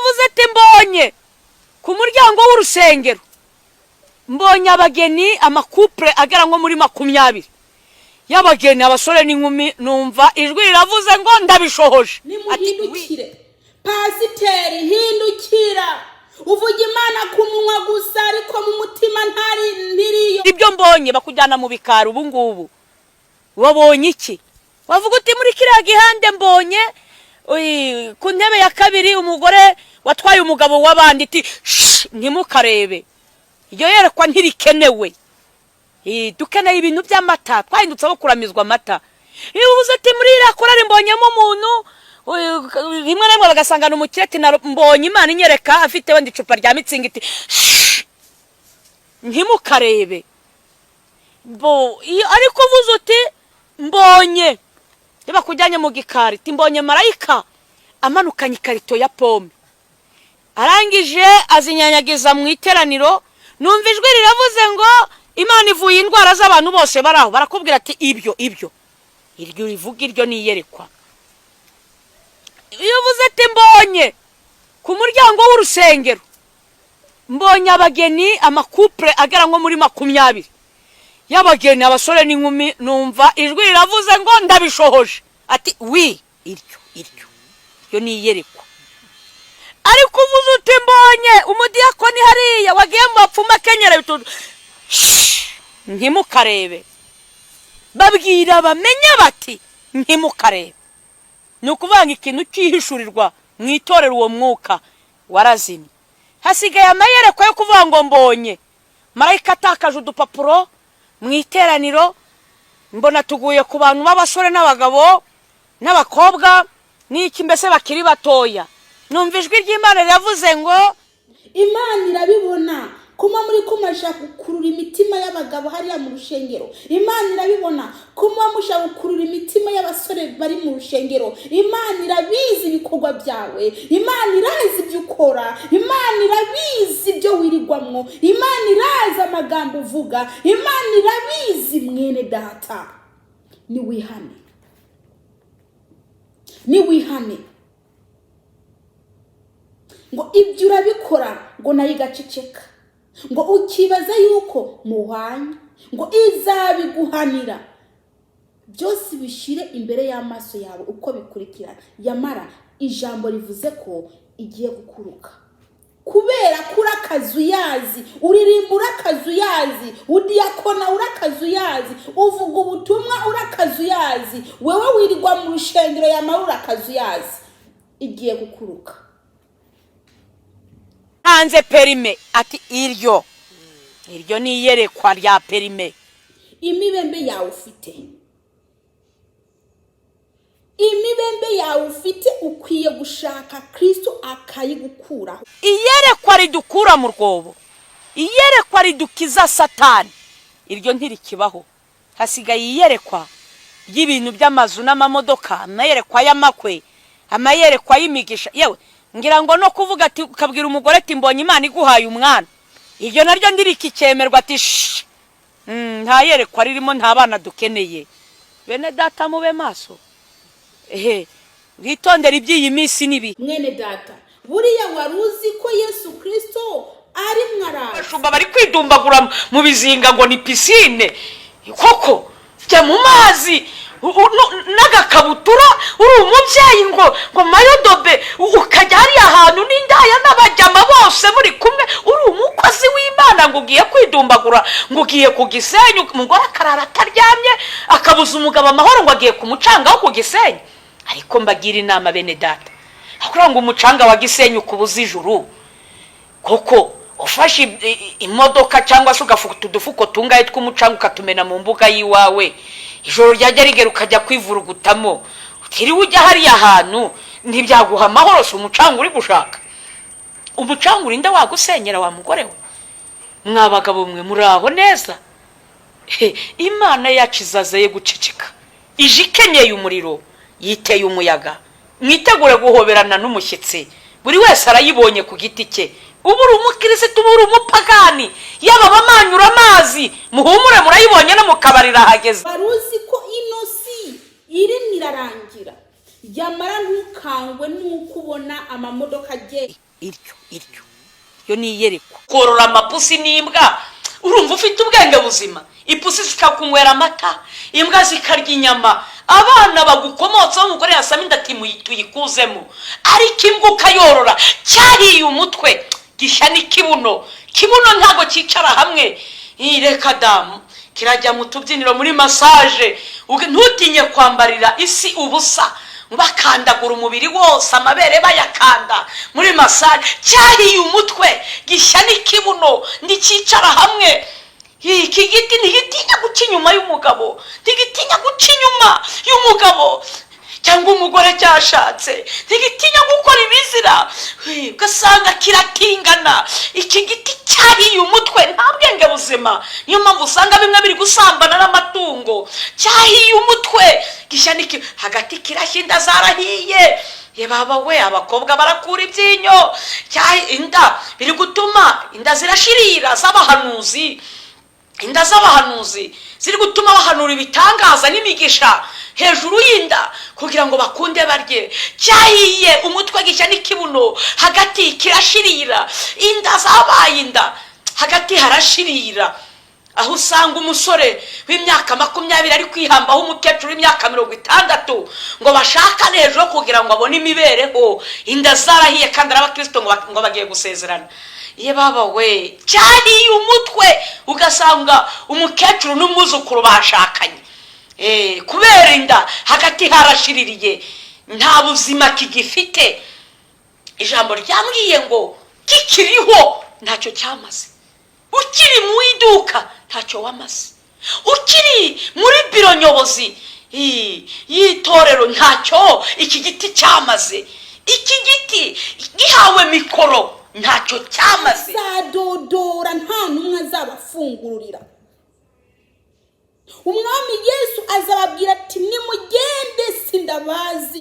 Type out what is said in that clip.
Uvuze ati mbonye ku muryango w'urusengero, mbonye abageni, ama couple agera nko muri 20 y'abageni, abasore n'inkumi, numva ijwi riravuze ngo ndabishohoje. Nimuhindukire. Pasiteri, hindukira. Uvuga Imana ku munwa gusa, ariko mu mutima ntari ntiriyo. Ibyo mbonye bakujyana mu bikari. Ubu ngubu wabonye iki? Wavuga uti muri kiriya gihande mbonye ku ntebe ya kabiri umugore watwaye umugabo w'abandi, iti "Shh, ntimukarebe." Iryo yerekwa ntirikenewe. Dukeneye ibintu by'amata, twahindutse abo kuramizwa amata. Iyo uvuze ati muri iriya korari mbonyemo umuntu, rimwe na rimwe bagasangana umukire, ati mbonye Imana inyereka afite wenda icupa rya Mützig, iti "Shh, ntimukarebe." Bo iyo ariko uvuze uti mbonye, iyo bakujyanye mu gikari, ati mbonye marayika amanukanye ikarito ya pome, arangije azinyanyagiza mu iteraniro, numva ijwi riravuze ngo Imana ivuye indwara z'abantu bose bari aho, barakubwira ati ibyo iryo rivuga, iryo ni iyerekwa. Iyo uvuze ati mbonye ku muryango w'urusengero, mbonye abageni, ama couple agera nko muri 20 y'abageni, abasore n'inkumi, numva ijwi riravuze ngo ndabishohoje, ati oui, iryo ni iyerekwa. Ariko uvuze uti mbonye umudiyakoni hariya wagiye mu bapfumu akenyera bituntu, shh, ntimukarebe. Babwira bamenye bati ntimukarebe. Ni ukuvuga ngo ikintu cyihishurirwa mu itorero, uwo mwuka warazimye. Hasigaye amayerekwa yo kuvuga ngo mbonye marayika atakaje udupapuro mu iteraniro, mbona tuguye ku bantu b'abasore n'abagabo n'abakobwa n'iki, mbese bakiri batoya, numva ijwi ry'Imana riravuze ngo Imana irabibona kuma muri ko mushaka gukurura imitima y'abagabo hariya mu rushengero. Imana irabibona kuma mushaka gukurura imitima y'abasore bari mu rushengero. Imana irabizi ibikorwa byawe, Imana irazi ibyo ukora, Imana irabizi ibyo wirigwamwo, Imana irazi amagambo uvuga, Imana irabizi. Mwene data, niwihane, niwihane. Ngo ibyo urabikora, ngo nayo igaceceka, ngo ukibaza yuko muhwanye, ngo izabiguhanira byose, bishyire imbere y'amaso yawe uko bikurikirana. Yamara ijambo rivuze ko igiye gukuruka kubera ko uri akazuyazi, uririmba uri akazuyazi, udiyakona uri akazuyazi, uvuga ubutumwa uri akazuyazi, wewe wirirwa mu rushengero yamara uri akazuyazi. Igiye gukuruka. Hanze permis, ati iryo ni iyerekwa rya permis. Imibembe yawe ufite, imibembe yawe ufite, ukwiye gushaka Kirisito akayigukuraho. Iyerekwa ridukura mu rwobo, iyerekwa ridukiza Satani, iryo ntirikibaho. Hasigaye iyerekwa ry'ibintu by'amazu n'amamodoka, amayerekwa y'amakwe, amayerekwa y'imigisha. Yewe, ngira ngo no kuvuga ati, ukabwira umugore ati mbonye Imana iguhaye umwana, iryo naryo ntirikikemerwa, ati shi, nta yerekwa ririmo, nta bana dukeneye. Bene data, mube maso, ehe, mwitondere iby'iyi minsi n'ibihe. Mwene data, buriya wari uzi ko Yesu Kirisito ari mwaraza? Abashumba bari kwidumbagura mu bizinga ngo ni piscine koko. Jya mu mazi n'agakabutura, uri umubyeyi, ngo maillot de bain, ukajya hariya hantu n'indaya n'abajyama bose muri kumwe, uri umukozi w'Imana, ngo ugiye kwidumbagura, ngo ugiye ku Gisenyi, umugore akarara ataryamye, akabuza umugabo amahoro, ngo agiye ku mucanga wo ku Gisenyi. Ariko mbagira inama, bene data, kugira ngo umucanga wa Gisenyi ukubuze ijuru koko, ufashe imodoka cyangwa se ugafata udufuko tungahe tw'umucanga, ukatumena mu mbuga y'iwawe, ijoro ryajya rigera ukajya kwivurugutamo, utiriwe ujya hariya hantu, ntibyaguha amahoro? Si umucanga uri gushaka? Umucanga urinda wagusenyera, wa mugore we? Mwa bagabo mwe, muraho neza? He, Imana yacu izaza ye guceceka, ije ikenyeye umuriro, yiteye umuyaga. Mwitegure guhoberana n'umushyitsi. Buri wese arayibonye ku giti cye. Uba uri umukirisitu, uba uri umupagani, yaba abamanyura amazi, muhumure, murayibonye, no mu kabari irahageze. Wari uzi ko ino si irimo irarangira? Yamara ntukangwe n'uko ubona amamodoka agenda. Iryo yo ni iyerekwa. Korora amapusi n'imbwa, urumva ufite ubwenge buzima? Ipusi zikakunywera amata, imbwa zikarya inyama, abana bagukomotseho, umugore yasama inda ati tuyikuzemo, ariko imbwa ukayorora. Cyariye umutwe, gishya n'ikibuno. Kibuno ntabwo cyicara hamwe. Ih, reka damu, kirajya mu tubyiniro, muri massage. Ntutinye kwambarira isi ubusa, bakandagura umubiri wose, amabere bayakanda muri massage. Cyariye umutwe, gishya n'ikibuno, ntikicara hamwe. Iki giti ntigitinya guca inyuma y'umugabo, ntigitinya guca inyuma y'umugabo cyangwa umugore cyashatse, ntigitinya gukora ibizira. Ugasanga kiratingana. Iki giti cyariye umutwe, nta bwenge buzima. Niyo mpamvu usanga bimwe biri gusambana n'amatungo. Cyahiye umutwe, gishya n'iki hagati kirashya, inda zarahiye. Ye baba we, abakobwa barakura ibyinyo. Inda biri gutuma inda zirashirira z'abahanuzi, inda z'abahanuzi ziri gutuma bahanura ibitangaza n'imigisha hejuru y'inda kugira ngo bakunde barye. Cyahiye umutwe, gishya n'ikibuno, hagati kirashirira. Inda zabaye inda, hagati harashirira, aho usanga umusore w'imyaka 20 ari kwihambaho umukecuru w'imyaka 60 ngo bashakane hejuru kugira ngo abone imibereho. Inda zarahiye kandi ari abakristo, ngo bagiye gusezerana. Ye baba we, cyariye umutwe, ugasanga umukecuru n'umwuzukuru bashakanye kubera inda, hagati harashiririye, nta buzima kigifite. Ijambo ryambwiye ngo kikiriho ntacyo cyamaze. Ukiri mu iduka ntacyo wamaze, ukiri muri biro nyobozi y'itorero ntacyo iki giti cyamaze. Iki giti gihawe mikoro ntacyo cyamaze. Azadodora, nta n'umwe azabafungurira. Umwami Yesu.